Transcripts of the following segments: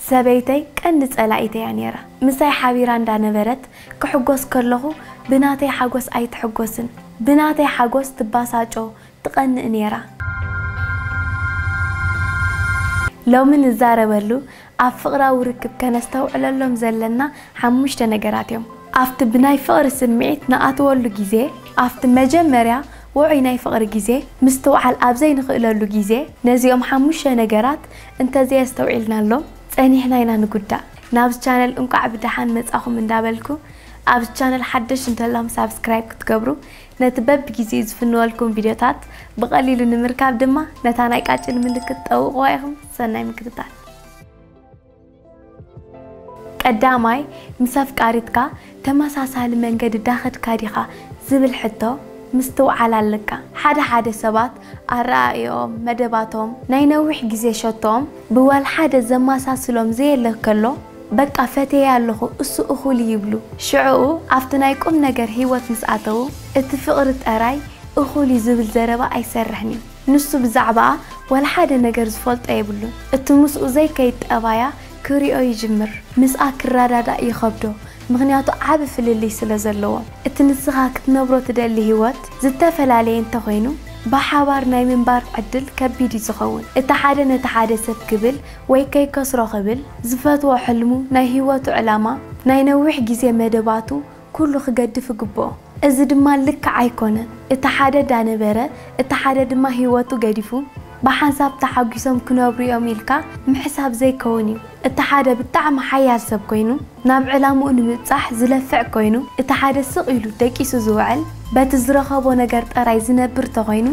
ሰበይተይ ቀንዲ ጸላኢተይ እያ ነይራ። ምሳይ ሓቢራ እንዳነበረት ክሕጎስ ከለኹ ብናተይ ሓጎስ ኣይትሕጎስን፣ ብናተይ ሓጎስ ትባሳጮ፣ ትቐንእ ነይራ። ሎሚ ንዛረበሉ ኣብ ፍቕራዊ ርክብ ከነስተውዕለሎም ዘለና ሓሙሽተ ነገራት እዮም። ኣብቲ ብናይ ፍቕሪ ስምዒት ንኣትወሉ ግዜ፣ ኣብቲ መጀመርያ ውዑይ ናይ ፍቕሪ ግዜ፣ ምስትውዓል ኣብ ዘይንኽእለሉ ግዜ፣ ነዚኦም ሓሙሽተ ነገራት እንተዘየስተውዒልናሎም፣ ጸኒሕና ኢና ንጉዳእ። ናብዚ ቻነል እንቋዕ ብደሓን መጻኹም እንዳበልኩ፣ ኣብዚ ቻነል ሓደሽ እንተሎም ሳብስክራይብ ክትገብሩ፣ ነቲ በብግዜኡ ዝፍንወልኩም ቪድዮታት ብቐሊሉ ንምርካብ ድማ ነታ ናይ ቃጭል ምልክት ጠውቕዋ ኢኹም። ሰናይ ምክትታል። ቀዳማይ፣ ምስ ኣፍቃሪትካ ተመሳሳሊ መንገዲ ዳኸድካ ዲኻ ዝብል ሕቶ ምስትውዓል ኣለካ። ሓደ ሓደ ሰባት ኣረኣእያኦም፣ መደባቶም፣ ናይ ነዊሕ ግዜ ሸቶኦም ብዋላ ሓደ ዘመሳስሎም ዘየለ ከሎ፣ በቃ ፈትየ ኣለኹ፣ እሱ እኹል እዩ ይብሉ። ሽዕኡ ኣብቲ ናይ ቁም ነገር ህይወት ምስ ኣተዉ፣ እቲ ፍቕሪ ጠራይ እኹል እዩ ዝብል ዘረባ ኣይሰርሕን እዩ። ንሱ ብዛዕባኣ ዋላ ሓደ ነገር ዝፈልጦ የብሉን። እቲ ምስኡ ዘይከይድ ጠባያ ክሪኦ ይጅምር። ምስኣ ክረዳዳእ ይኸብዶ፣ ምኽንያቱ ዓቢ ፍልልይ ስለ ዘለዎም። እቲ ንስኻ ክትነብሮ ትደሊ ህይወት ዝተፈላለየ እንተኾይኑ፣ ብሓባር ናይ ምንባር ዕድል ከቢድ እዩ ዝኸውን። እቲ ሓደ ነቲ ሓደ ሰብ ክብል ወይ ከይከስሮ ክብል፣ ዝፈትዎ ሕልሙ፣ ናይ ህይወቱ ዕላማ፣ ናይ ነዊሕ ግዜ መደባቱ፣ ኩሉ ክገድፍ ይግብኦ። እዚ ድማ ልክዕ ኣይኮነን። እቲ ሓደ ዳነበረ፣ እቲ ሓደ ድማ ህይወቱ ገዲፉ፣ ብሓንሳብ ተሓጒሶም ክነብሩ እዮም ኢልካ ምሕሳብ ዘይከውን እዩ። እቲ ሓደ ብጣዕሚ ሓያል ሰብ ኮይኑ፣ ናብ ዕላምኡ ንምብጻሕ ዝለፍዕ ኮይኑ፣ እቲ ሓደ ስቕ ኢሉ ደቂሱ ዝውዕል፣ በቲ ዝረኸቦ ነገር ጥራይ ዝነብር ተኾይኑ፣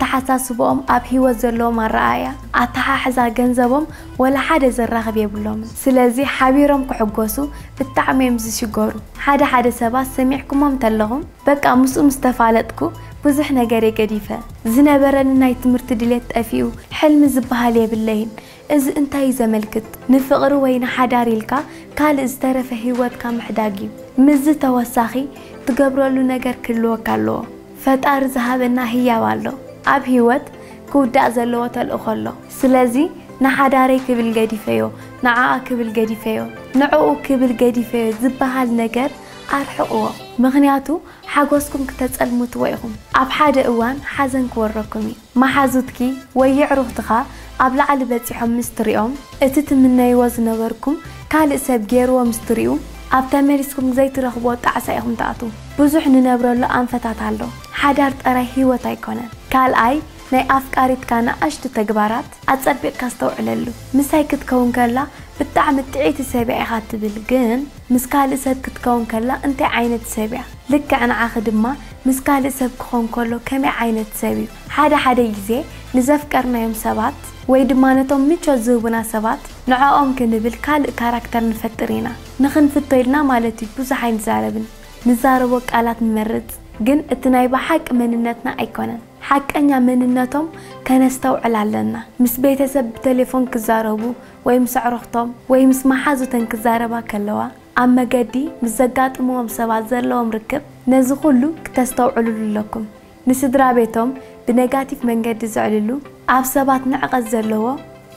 ኣተሓሳስብኦም፣ ኣብ ህይወት ዘለዎም ኣረኣእያ፣ ኣተሓሕዛ ገንዘቦም ወላ ሓደ ዘራኽብ የብሎምን። ስለዚ ሓቢሮም ክሕጎሱ ብጣዕሚ እዮም ዝሽገሩ። ሓደ ሓደ ሰባት ሰሚዕኩሞም ተለኹም፣ በቃ ምስኡ ምስ ተፋለጥኩ ብዙሕ ነገር እየ ገዲፈ። ዝነበረኒ ናይ ትምህርቲ ድሌት ጠፊኡ፣ ሕልሚ ዝበሃል የብለይን። እዚ እንታይ እዩ ዘመልክት? ንፍቕሪ ወይ ንሓዳር ኢልካ ካልእ ዝተረፈ ህይወትካ ምሕዳግ እዩ። ምስዚ ተወሳኺ ትገብረሉ ነገር ክህልወካ ኣለዎ። ፈጣሪ ዝሃበና ህያብ ኣሎ። ኣብ ህይወት ክውዳእ ዘለዎ ተልእኾ ኣሎ። ስለዚ ንሓዳረይ ክብል ገዲፈዮ፣ ንዓኣ ክብል ገዲፈዮ፣ ንዕኡ ክብል ገዲፈዮ ዝበሃል ነገር ኣርሕቕዎ። ምኽንያቱ ሓጎስኩም ክተጸልምትዎ ኢኹም። ኣብ ሓደ እዋን ሓዘን ክወረኩም እዩ። መሓዙትኪ ወይ የዕሩኽትኻ ኣብ ላዕሊ በጺሖም ምስ ትሪኦም፣ እቲ ትምነይዎ ዝነበርኩም ካልእ ሰብ ገይርዎ ምስ ትሪኡ፣ ኣብ ተመሊስኩም ዘይትረኽብዎ ጣዕሳ ኢኹም ትኣትዉ። ብዙሕ ንነብረሉ ኣንፈታት ኣሎ። ሓዳር ጥራይ ህይወት ኣይኮነን። ካልኣይ፣ ናይ ኣፍቃሪትካ ንኣሽቱ ተግባራት ኣጸቢቕካ ኣስተውዕለሉ። ምሳይ ክትከውን ከላ ብጣዕሚ ጥዕይቲ ሰብ እያ ኢኻ ትብል፣ ግን ምስ ካልእ ሰብ ክትከውን ከላ እንታይ ዓይነት ሰብ እያ? ልክዕ ንዓኺ ድማ ምስ ካልእ ሰብ ክኾን ከሎ ከመይ ዓይነት ሰብ እዩ? ሓደ ሓደ ግዜ ንዘፍቀርናዮም ሰባት ወይ ድማ ነቶም ምቾት ዝህቡና ሰባት ንዕኦም ክንብል ካልእ ካራክተር ንፈጥር ኢና። ንኽንፍቶ ኢልና ማለት እዩ። ብዙሕ ኣይንዛረብን። ንዛረቦ ቃላት ንመርጽ፣ ግን እቲ ናይ ብሓቂ መንነትና ኣይኮነን። ሓቀኛ መንነቶም ከነስተውዕል ኣለና። ምስ ቤተሰብ ብቴሌፎን ክዛረቡ ወይ ምስ ኣዕሩኽቶም ወይ ምስ መሓዙተን ክዛረባ ከለዋ፣ ኣብ መገዲ ምስ ዘጋጥምዎም ሰባት ዘለዎም ርክብ፣ ነዚ ኩሉ ክተስተውዕሉሉ ኣለኩም። ንስድራ ቤቶም ብነጋቲቭ መንገዲ ዘዕልሉ፣ ኣብ ሰባት ንዕቀት ዘለዎ፣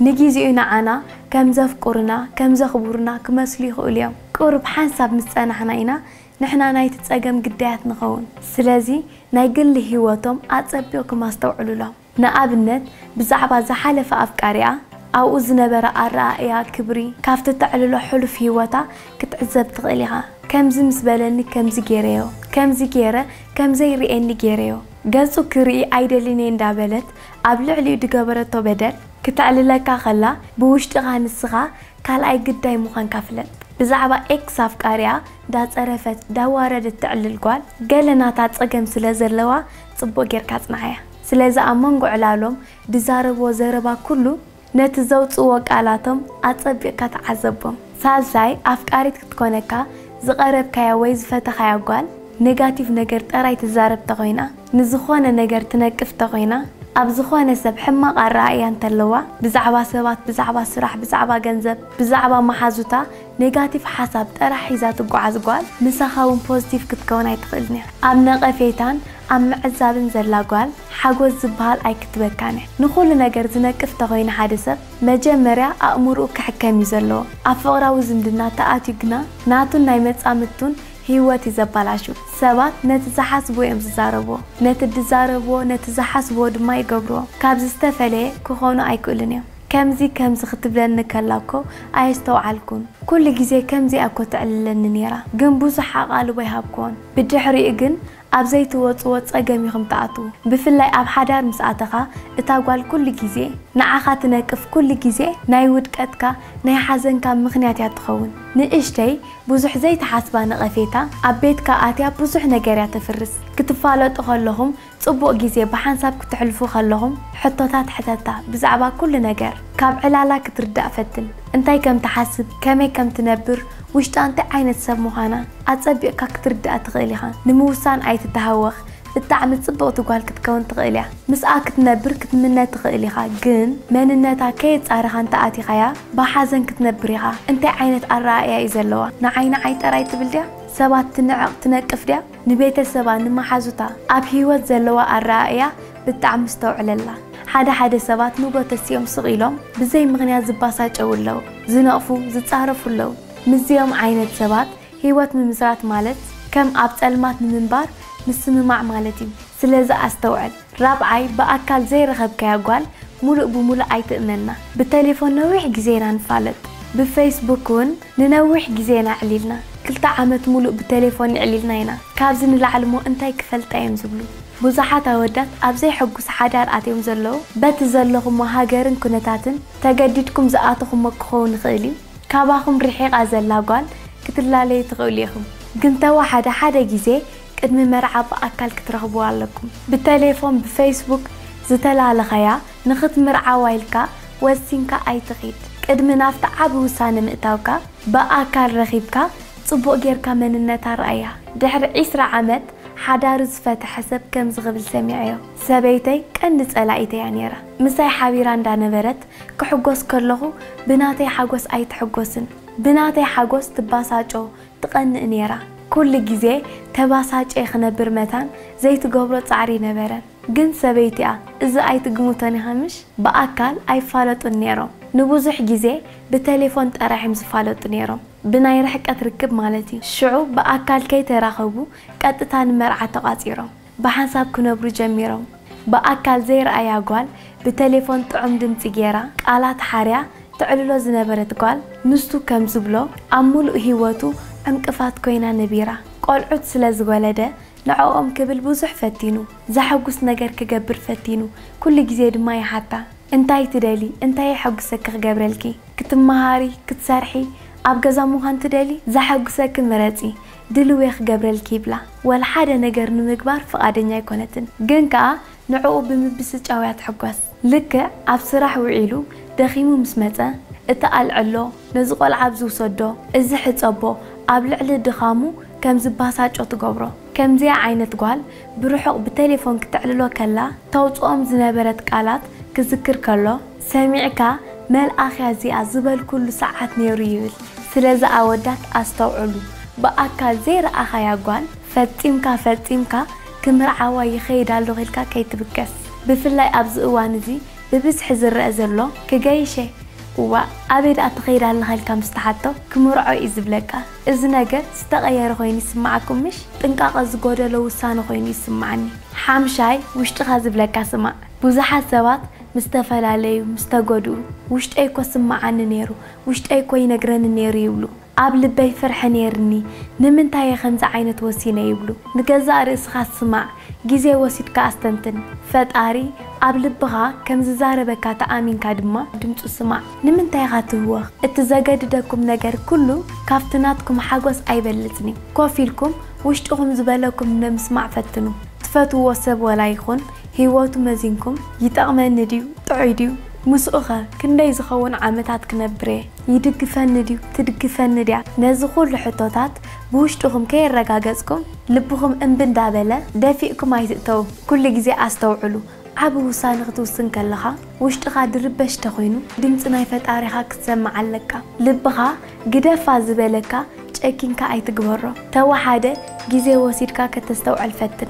ንጊዜኡ ንዓና ከም ዘፍቅሩና፣ ከም ዘኽብሩና ክመስሉ ይኽእሉ እዮም። ቁሩብ ሓንሳብ ምስ ጸናሕና ኢና ንሕና ናይቲ ጸገም ግዳያት ንኸውን። ስለዚ ናይ ግሊ ህይወቶም ኣጸቢቕኩም ኣስተውዕሉሎም። ንኣብነት፣ ብዛዕባ ዝሓለፈ ኣፍቃሪኣ፣ ኣብኡ ዝነበረ ኣረኣእያ፣ ክብሪ፣ ካብቲ ተዕልሎ ሕሉፍ ህይወታ ክትዕዘብ ትኽእል ኢኻ። ከምዚ ምስ በለኒ ከምዚ ገይረዮ፣ ከምዚ ገይረ ከም ዘይርእየኒ ገይረዮ፣ ገጹ ክርኢ ኣይደልን እየ እንዳበለት ኣብ ልዕሊኡ ዝገበረቶ በደል ክተዕልለካ ከላ፣ ብውሽጥኻ ንስኻ ካልኣይ ግዳይ ምዃንካ ፍለጥ። ብዛዕባ ኤክስ ኣፍቃሪኣ ዳጸረፈት ዳዋረደት ትዕልል ጓል፣ ገለ ናታ ጸገም ስለ ዘለዋ ጽቡቕ ጌርካ ጽንዓያ። ስለዚ ኣብ መንጎ ዕላሎም ድዛረብዎ ዘረባ ኩሉ፣ ነቲ ዘውጽእዎ ቃላቶም ኣጸቢቕካ ተዓዘቦም። ሳልሳይ፣ ኣፍቃሪት ክትኮነካ ዝቐረብካያ ወይ ዝፈተኻያ ጓል፣ ኔጋቲቭ ነገር ጥራይ ትዛረብ ተኾይና፣ ንዝኾነ ነገር ትነቅፍ ተኾይና፣ ኣብ ዝኾነ ሰብ ሕማቕ ኣረኣእያ እንተለዋ፣ ብዛዕባ ሰባት፣ ብዛዕባ ስራሕ፣ ብዛዕባ ገንዘብ፣ ብዛዕባ መሓዙታ ኔጋቲቭ ሓሳብ ጥራሕ ሒዛ ትጓዓዝ ጓል፣ ምሳኻ እውን ፖዚቲቭ ክትከውን ኣይትኽእልን እያ። ኣብ ነቐፌታን ኣብ ምዕዛብን ዘላ ጓል ሓጎስ ዝበሃል ኣይክትበካን እያ። ንኹሉ ነገር ዝነቅፍ ተኾይኑ ሓደ ሰብ መጀመርያ ኣእምርኡ ክሕከም እዩ ዘለዎ። ኣብ ፍቕራዊ ዝምድና ተኣትዩ ግና ናቱን ናይ መጻምድቱን ህይወት እዩ ዘባላሹ። ሰባት ነቲ ዝሓስቡ እዮም ዝዛረብዎ፣ ነቲ ድዛረብዎ ነቲ ዝሓስብዎ ድማ ይገብርዎ። ካብዚ ዝተፈለየ ክኾኑ ኣይክእሉን እዮም። ከምዚ ከምዚ ክትብለኒ ከላ እኮ ኣየስተውዓልኩን። ኩሉ ግዜ ከምዚኣ እኮ ትዕልለኒ ነይራ፣ ግን ብዙሕ ኣቓልቦ ኣይሃብክዎን። ብድሕሪኡ ግን ኣብ ዘይትወጽዎ ጸገም ኢኹም ትኣትዉ። ብፍላይ ኣብ ሓዳር ምስ ኣተኻ እታ ጓል ኩሉ ግዜ ንዓኻ ትነቅፍ፣ ኩሉ ግዜ ናይ ውድቀትካ ናይ ሓዘንካ ምኽንያት እያ ትኸውን። ንእሽተይ ብዙሕ ዘይትሓስባ ነቐፌታ ኣብ ቤትካ ኣትያ ብዙሕ ነገር እያ ተፍርስ። ክትፋለጡ ከለኹም ጽቡቕ ግዜ ብሓንሳብ ክትሕልፉ ከለኹም ሕቶታት ሕተታ ብዛዕባ ኩሉ ነገር። ካብ ዕላላ ክትርዳእ ፈትን። እንታይ ከም ትሓስብ፣ ከመይ ከም ትነብር፣ ውሽጣ እንታይ ዓይነት ሰብ ምዃና ኣጸቢቕካ ክትርዳእ ትኽእል ኢኻ። ንምውሳን ኣይትተሃወኽ። ብጣዕሚ ጽብቕቲ ጓል ክትከውን ትኽእል እያ። ምስኣ ክትነብር ክትምነ ትኽእል ኢኻ፣ ግን መንነታ ከየጻረኻ እንተኣቲኻያ ብሓዘን ክትነብር ኢኻ። እንታይ ዓይነት ኣረኣእያ እዩ ዘለዋ? ንዓይ ንዓይ ጥራይ ትብል ድያ? ሰባት ትንዕቕ ትነቅፍ ድያ? ንቤተሰባ ንመሓዙታ ኣብ ህይወት ዘለዋ ኣረኣእያ ብጣዕሚ ኣስተውዕለላ። ሓደ ሓደ ሰባት ንጎ ተሲኦም ስቕ ኢሎም ብዘይ ምኽንያት ዝባሳጨው ኣለዉ፣ ዝነቕፉ፣ ዝጻረፉ ኣለዉ። ምስዚኦም ዓይነት ሰባት ህይወት ምምስራት ማለት ከም ኣብ ጸልማት ንምንባር ምስምማዕ ማለት እዩ። ስለዚ ኣስተውዕል። ራብዓይ፣ ብኣካል ዘይረኸብካያ ጓል ሙሉእ ብሙሉእ ኣይትእመና። ብተሌፎን ነዊሕ ግዜ ኢና ንፋለጥ። ብፌስቡክ እውን ንነዊሕ ግዜ ኢና ኣዕሊልና። ክልተ ዓመት ሙሉእ ብተሌፎን የዕሊልና ኢና። ካብዚ ንላዕሊ እሞ እንታይ ክፈልጣ እዮም ዝብሉ? ብዙሓት ኣወዳት ኣብ ዘይሕጉስ ሓዳር ኣትዮም ዘለዉ በቲ ዘለኹሞ ሃገርን ኩነታትን ተገዲድኩም ዝኣተኹሞ ክኸውን ይኽእል እዩ። ካባኹም ርሒቓ ዘላ ጓል ክትላለዩ ትኽእሉ ኢኹም። ግን ተወሓደ ሓደ ግዜ ቅድሚ መርዓ ብኣካል ክትረኽብዋ ኣለኩም። ብተሌፎን ብፌስቡክ ዝተላለኸያ ንኽትምርዓዋ ኢልካ ወሲንካ ኣይትኺድ። ቅድሚ ናብቲ ዓቢ ውሳነ ምእታውካ ብኣካል ረኺብካ ጽቡቕ ጌርካ መንነታ ርኣያ። ድሕሪ ዒስራ ዓመት ሓዳሩ ዝፈተሐ ሰብ ከምዚ ክብል ሰሚዐዮ። ሰበይተይ ቀንዲ ጸላኢተይ እያ ነይራ። ምሳይ ሓቢራ እንዳነበረት ክሕጎስ ከለኹ ብናተይ ሓጎስ ኣይትሕጎስን። ብናተይ ሓጎስ ትባሳጮ፣ ትቐንእ ነይራ። ኩሉ ግዜ ተባሳጨ ክነብር መታን ዘይትገብሮ ጻዕሪ ነበረ። ግን ሰበይቲኣ እዚ ኣይትግምቶን ኢኻ ምሽ? ብኣካል ኣይፋለጡን ነይሮም። ንብዙሕ ግዜ ብተሌፎን ጥራሕ እዮም ዝፋለጡ ነይሮም። ብናይ ርሕቀት ርክብ ማለት እዩ። ሽዑ ብኣካል ከይተራኸቡ ቀጥታ ንመርዓ ተቋጺሮም። ብሓንሳብ ክነብሩ ጀሚሮም። ብኣካል ዘይረኣያ ጓል ብተሌፎን ጥዑም ድምጺ ጌራ ቃላት ሓርያ ተዕልሎ ዝነበረት ጓል ምስቱ ከም ዝብሎ ኣብ ሙሉእ ህይወቱ ዕንቅፋት ኮይና ነቢራ። ቆልዑት ስለ ዝወለደ ንዕኦም ክብል ብዙሕ ፈቲኑ። ዘሐጉስ ነገር ክገብር ፈቲኑ። ኩሉ ግዜ ድማ ይሓታ። እንታይ ትደሊ? እንታይ የሐጉሰኪ ክገብረልኪ? ክትመሃሪ? ክትሰርሒ? ኣብ ገዛ ምዃን ትደሊ? ዘሐጉሰኪ ምረጺ። ድልው እየ ክገብረልኪ ይብላ። ወላ ሓደ ነገር ንምግባር ፍቓደኛ ኣይኮነትን። ግን ከኣ ንዕኡ ብምብስጫው እያ ትሕጎስ። ልክዕ ኣብ ስራሕ ውዒሉ ደኺሙ ምስ መጸ፣ እቲ ኣልዕሎ፣ ነዚ ቆልዓ ኣብዚ ውሰዶ፣ እዚ ሕጸቦ፣ ኣብ ልዕሊ ድኻሙ ከም ዝባሳጮ ትገብሮ። ከምዚኣ ዓይነት ጓል ብርሑቕ ብቴሌፎን ክተዕልሎ ከላ ተውጽኦም ዝነበረት ቃላት ክዝክር ከሎ፣ ሰሚዕካ፣ መልኣኽ እያ እዚኣ ዝበልኩሉ ሰዓት ነይሩ ይብል። ስለዚ ኣወዳት ኣስተውዕሉ፣ ብኣካል ዘይረኣኻያ ጓል ፈጺምካ ፈጺምካ ክምርዓዋ ይኸይድ ኣለኹ ኢልካ ከይትብገስ። ብፍላይ ኣብዚ እዋን እዚ ብብዝሒ ዝረአ ዘሎ ክገይሸ፣ እዋእ ኣበይ ደኣ ትኸይድ ኣለኻ ኢልካ ምስ ትሓቶ ክምርዖ እዩ ዝብለካ። እዚ ነገር ዝተቐየረ ኮይኑ ይስምዓኩም ምሽ? ጥንቃቐ ዝጎደሎ ውሳነ ኮይኑ ይስምዓኒ። ሓምሻይ ውሽጥኻ ዝብለካ ስማዕ። ብዙሓት ሰባት ምስ ተፈላለዩ፣ ምስ ተጎድኡ፣ ውሽጠይ እኮ ስምዓኒ ነይሩ፣ ውሽጠይ እኮ ይነግረኒ ነይሩ ይብሉ። ኣብ ልበይ ፍርሒ ነይርኒ፣ ንምንታይ እየ ከምዚ ዓይነት ወሲነ ይብሉ። ንገዛእ ርእስኻ ስማዕ፣ ግዜ ወሲድካ ኣስተንትን። ፈጣሪ ኣብ ልብኻ ከም ዝዛረበካ ተኣሚንካ ድማ ድምፁ ስማዕ። ንምንታይ ኢኻ ትህወኽ? እቲ ዘገድደኩም ነገር ኩሉ ካብቲ ናትኩም ሓጎስ ኣይበልፅን እዩ። ኮፍ ኢልኩም ውሽጥኹም ዝበለኩም ንምስማዕ ፈትኑ። ትፈትውዎ ሰብ ወላ ይኹን ህይወቱ መዚንኩም፣ ይጠቕመኒ ድዩ? ጥዑይ ድዩ? ምስኡኸ ክንደይ ዝኸውን ዓመታት ክነብር እየ? ይድግፈኒ ድዩ? ትድግፈኒ ድያ? ነዚ ኩሉ ሕቶታት ብውሽጥኹም ከየረጋገጽኩም፣ ልብኹም እምቢ እንዳበለ ደፊእኩም ኣይትእተዉ። ኩሉ ግዜ ኣስተውዕሉ። ዓቢ ውሳነ ክትውስን ከለኻ፣ ውሽጥኻ ድርበሽ ተኾይኑ፣ ድምጺ ናይ ፈጣሪኻ ክትሰምዕ ኣለካ። ልብኻ ግደፋ ዝበለካ ጨኪንካ ኣይትግበሮ። ተወሓደ ግዜ ወሲድካ ከተስተውዕል ፈትን።